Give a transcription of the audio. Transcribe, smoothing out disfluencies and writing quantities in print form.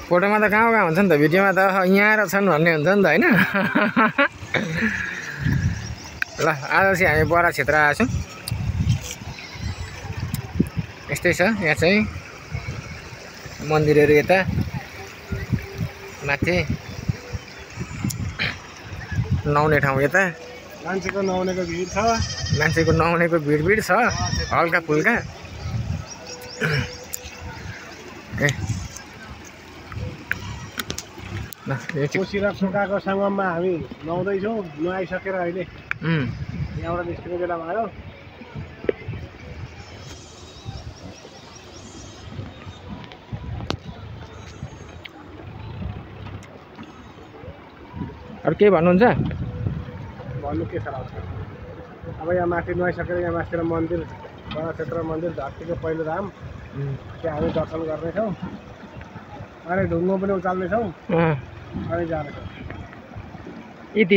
फोटोमा त कहाँ कहाँ हुन्छ नि त, भिडियोमा त यहाँ र छन् भन्ने हुन्छ नि त होइन। ल आज चाहिँ हामी बरा क्षेत्र आएको छौँ। यस्तै छ यहाँ चाहिँ मन्दिरहरू, यता माथि नुहाउने ठाउँ, यता मान्छेको नुहाउनेको भिड छ, मान्छेको नुहाउनेको भिड छ हल्का फुल्का। ए ल यो चाहिँ कोसी र खोकाको सङ्गममा हामी नुहाउँदैछौँ। नुहाइसकेर अहिले यहाँबाट निस्किने बेला भयो। अरू केही भन्नुहुन्छ? भन्नु के छ र अब यहाँ माथि नुहाइसकेर यहाँ माथितिर मन्दिर, बडा क्षेत्र मन्दिर धरतीको पहिलो धाम, त्यहाँ हामी दर्शन गर्नेछौँ। अनि ढुङ्गो पनि उचाल्नेछौँ अनि जानेछौँ। यति